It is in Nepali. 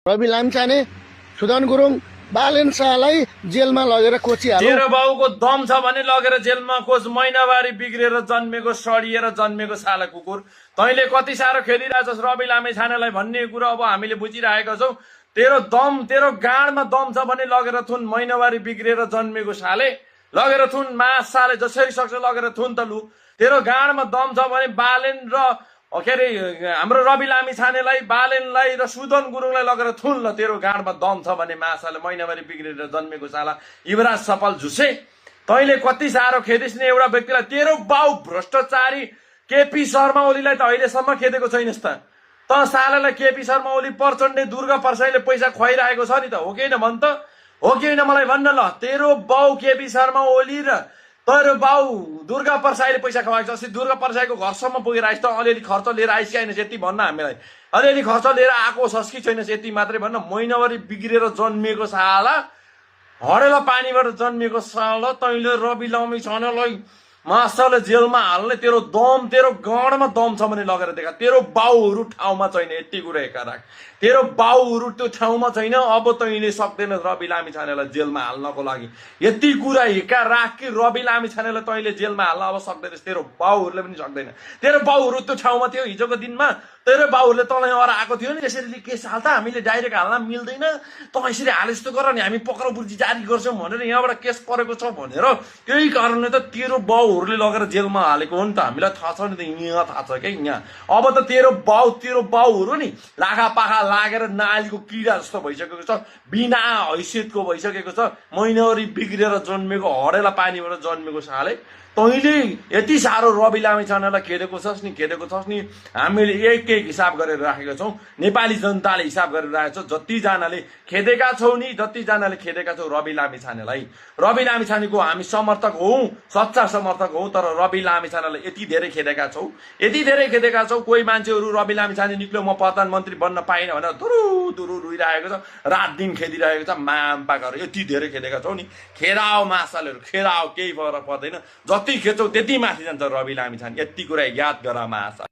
रवि लामिछाने सुदन गुरुङ बालेन शाहलाई जेलमा लगेर कोचिहाल्यो। तेरो बाउको दम छ भने लगेर जेलमा कोच। महिनावारी बिग्रेर जन्मेको सडिएर जन्मेको साला कुकुर। तैँले कति साह्रो खेलिरहेछस् रवि लामिछानेलाई भन्ने कुरा अब हामीले बुझिरहेका छौँ। तेरो दम, तेरो गाडमा दम छ भने लगेर थुन। महिनावारी बिग्रेर जन्मेको साले लगेर थुन। मास साले जसरी सक्छ लगेर थुन त लु। तेरो गाडमा दम छ भने बालेन र के अरे हाम्रो रवि लामिछानेलाई, बालेनलाई र सुदन गुरुङलाई लगेर थुन ल। तेरो गाडमा दम छ भने मासाले महिनावारी बिग्रेर जन्मेको साला युवराज सफल झुसे। तैँले कति साह्रो खेदिस् नि एउटा व्यक्तिलाई। तेरो बाउ भ्रष्टाचारी केपी शर्मा ओलीलाई त अहिलेसम्म खेदेको छैनस् त। सालालाई केपी शर्मा ओली प्रचण्ड दुर्गा परसाईले पैसा खुवाइरहेको छ नि त, हो कि होइन भन् त? हो कि होइन मलाई भन्न ल। तेरो बाउ केपी शर्मा ओली र तेरो बाउ दुर्गा परसाईले पैसा खुवाएको छ। अस्ति दुर्गा परसाईको घरसम्म पुगेर आइस त। अलिअलि खर्च लिएर आइस कि आइनस् यति भन्न हामीलाई। अलिअलि खर्च लिएर आएको छस् कि छैनस् यति मात्रै भन्न। महिनावारी बिग्रेर जन्मिएको साला, हडेला पानीबाट जन्मिएको साला, तैँले रवि लामिछानेलाई मासाले जेलमा हाल्ने तेरो दम, तेरो गढमा दम छ भने लगेर देखा। तेरो बाउहरू ठाउँमा छैन, यति कुरा एका राख। तेरो बाउहरू त्यो ठाउँमा छैन। अब तैँले सक्दैन रवि लामिछानेलाई जेलमा हाल्नको लागि। यति कुरा एका राख कि रवि लामिछानेलाई तैँले जेलमा हाल्न अब सक्दैनस्। तेरो बाउहरूले पनि सक्दैन। तेरो बाउहरू त्यो ठाउँमा थियो हिजोको दिनमा। तेरो बाउहरूले तँलाई अर आएको थियो नि यसरी केस हाल्दा हामीले डाइरेक्ट हाल्न मिल्दैन, तँ यसरी हाले जस्तो गर नि, हामी पक्रपुर्जी जारी गर्छौँ भनेर यहाँबाट केस परेको छ भनेर। त्यही कारणले त तेरो बाउहरूले लगेर जेलमा हालेको हो नि त। हामीलाई थाहा छ नि त, यहाँ थाहा छ क्या यहाँ। अब त तेरो बाउहरू नि लाखा पाखा लागेर नालीको किरा जस्तो भइसकेको छ, बिना हैसियतको भइसकेको छ। महिनावारी बिग्रेर जन्मेको, हडेला पानीबाट जन्मेको साले। तैँले यति साह्रो रवि लामिछानेलाई खेदेको छस् नि। हामीले एक हिसाब गरेर राखेका छौँ। नेपाली जनताले हिसाब गरेर राखेको छ। जतिजनाले खेदेका छौ नि, जतिजनाले खेदेका छौ रवि लामिछानेलाई, रवि लामिछानेको हामी समर्थक हौँ, सच्चा समर्थक हौँ। तर रवि लामिछानेलाई यति धेरै खेदेका छौ, यति धेरै खेदेका छौ। कोही मान्छेहरू रवि लामिछाने निक्ल्यो, म प्रधानमन्त्री बन्न पाइनँ भनेर दुरु रुइरहेको छ, रात दिन खेदिरहेको छ। माम्पाहरू यति धेरै खेदेका छौ नि। खेदाओ मासालेहरू, खेदाओ, केही फरक पर्दैन। जति खेच्छौ त्यति माथि जान्छ रवि लामिछाने। यति कुरा याद गर मासा।